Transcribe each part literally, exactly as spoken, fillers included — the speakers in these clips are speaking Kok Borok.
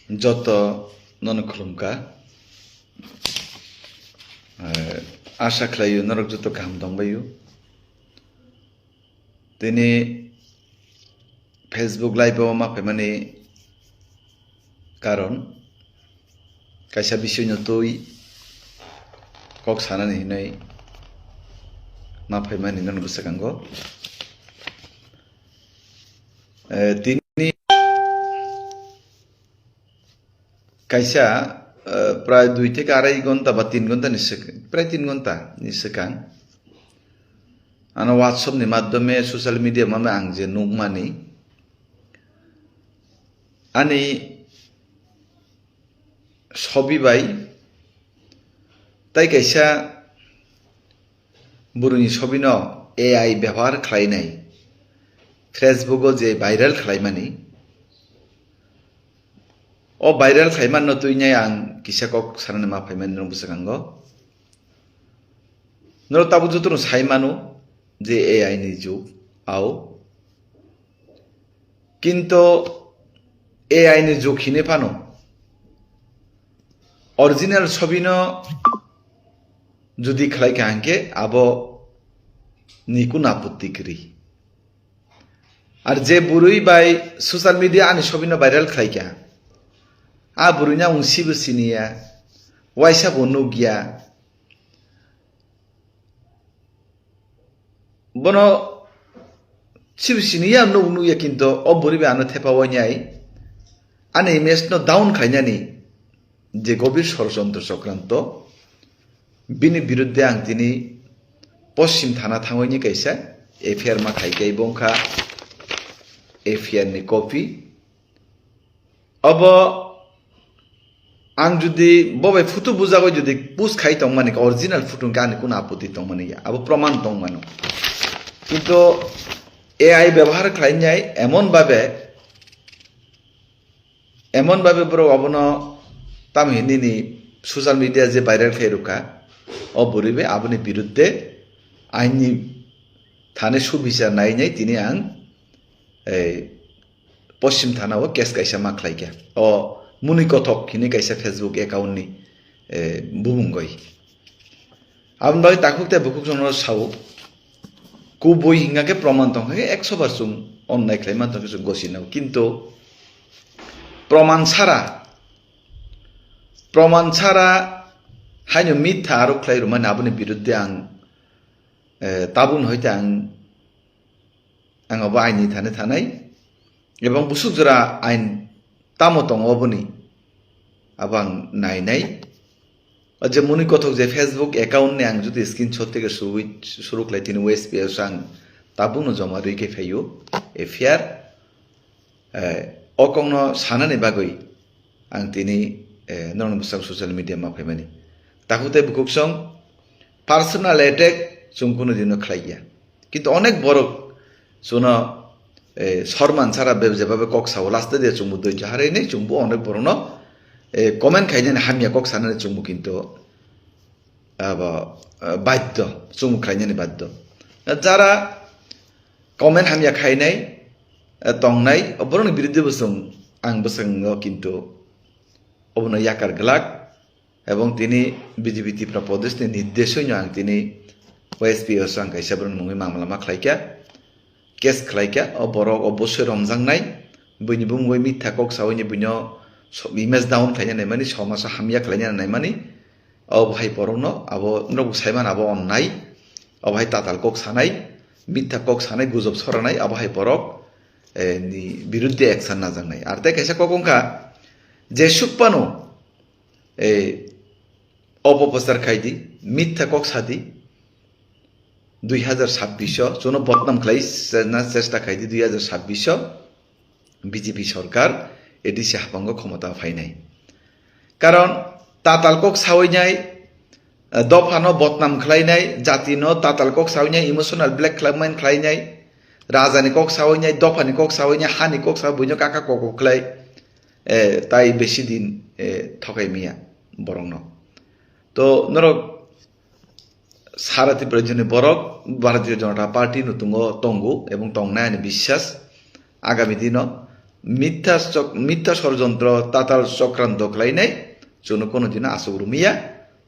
Joto nono khulumkha. Eh, asa khlaio norok joto kaham tongbaio. Tini Facebook live o ma phaimani karon kaisa bisingno twi kok sanani hinwi ma phaimani nono bwskango. Eh, tini kaisa, eh, prai dui theke arai ghonta ba tin ghonta ni swk-, prai tin ghonta ni swkang ano WhatsApp ni madhyome, social media mame ang je nukmani, ani sobi bai tai kaisa bwrwini sobino A I bebohar khlainai, Facebook o je viral khlaimani, o viral khlaimanno twinai ang kisa kok sanani ma phaimani norok bwskango. Norok tabuk jotono sai mano je A I ni jug ao. Kinto A I ni jug hini phano original sobino jodi khlai kha hwnkhe abo ni kunu apotti kwrwi. Ar je bwrwi bai social media ani sobino viral khlai kha, a bwrwino ang sibo siniya, waisa bo nukya. Bono sibo siniya, nuk nukya, kinto o bwrwi bai ano thepa wainai ani image no down khainani je gobir sorochontro chokranto, bini biruddhe ang tini Poschim thana thangwi ni kaisa F I R ma khai khe, bo wngkha F I R ni copy. Obo ang jodi bo bai photo bujagwi jodi post khai tongmani khe, original photo hwnkhe ani kunu apotti tongmani ya, abo proman tongmano. Kinto A I bebohar khlainai emon babe, emon babe borok obono tamo hinwi ni social media je viral khai rwkha, o bwrwi bai aboni biruddhe aini thane subichar nainai tini ang, ei, Poschim thana o case kaisa ma khlai kha. O Muni Kothok hini kaisa Facebook account ni, eh, bumung goi. Aboni bagwi takhuk tei bukhuk chwngno sao. Kubui hingkha khe proman tongkha khe ekso bar chwng onnai khlai man tongkhe chwng gosi nao. Kintu proman sara, proman sara haino mitha arok khlai rwmani aboni biruddhe ang, eh, tabukni hoite ang Ang abo aini thani thanai, ebong busuk jora ain tamo tongo oboni, abo ang nainai. O je Muni Kothok je Facebook account ni ang jodi screenshot teke suwi, suruk lai tini West P S ang tabukno joma rwi khe phaio F I R. Eh, o kokno sanani bagwi ang tini, eh, norokni bwskango social media ma phaimani. Takhuk tei bukhuk song personal attack chwng kunu dino khlai ya. Kintu onek borok chwngno, eh, sorman sara be-, jebabe kok sao, last day chwngbo doi jaharwi nai chwngbo onek borokno, eh, comment khainani hamya kok sanani chwngbo kintu abo, eh, baddo, chwngbo khlainani baddo. Jara comment hamya khainai, eh, tongnai, borokni biruddhe bo chwng, ang bwskango kintu obono yakar glak, ebong tini B J P Tripura Pradesh ni nirdeshoi no ang tini Y S P O ang kaisa borokni mungwi mamla ma khlaikha, case khlaikha, o borok obosoi romjaknai, buini bumungwi mitha kok sawi ni buino so-, image down khlaina naimani, somasa hamya khlaina naimani, o bahai borokno abo norok saiman abo onnai, o bahai tatal kok sanai, mitha kok sanai, gujob soranai, abo hai borok, eh, ni biruddhe action najaknai. Ar tei kaisa kok wngkha, jesuk phano, eh, opoprochar khai di, mitha kok sa di, dui hazar sabbish o, chwngno bodnam khlai se-, na chesta khai di, dui hazar sabbish o B J P sorkar A D C haphango khomota phainai. Karon tatal kok sawi nai, eh, dophano bodnam khlainai, jatino tatal kok sawi nai, emotional blackmail khlainai, rajani kok sawi nai, dophani kok sawi nai, hani kok sawi buino kaka kok kok khlai, eh, tai besi din, eh, thokai miya borokno. To norok sara Tripura rajyoni borok Bharatiya Janata Party nutungo tongo ebong tongnai ani biswas. Agami dino Mitha chok-, mitha sorjontro tatal chokranto khlainai, chwngno kono dino achuk rwmaya,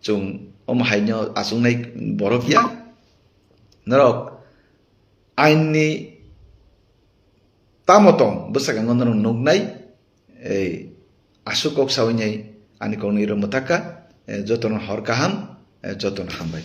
chwng omo haino achuknai borok ya. Norok aini tamo tong bwskango norok nuknai, ei aswk kok sawi nai ani kokno iro mwthakha, eh, jotono hor kaham, eh, jotono hambai.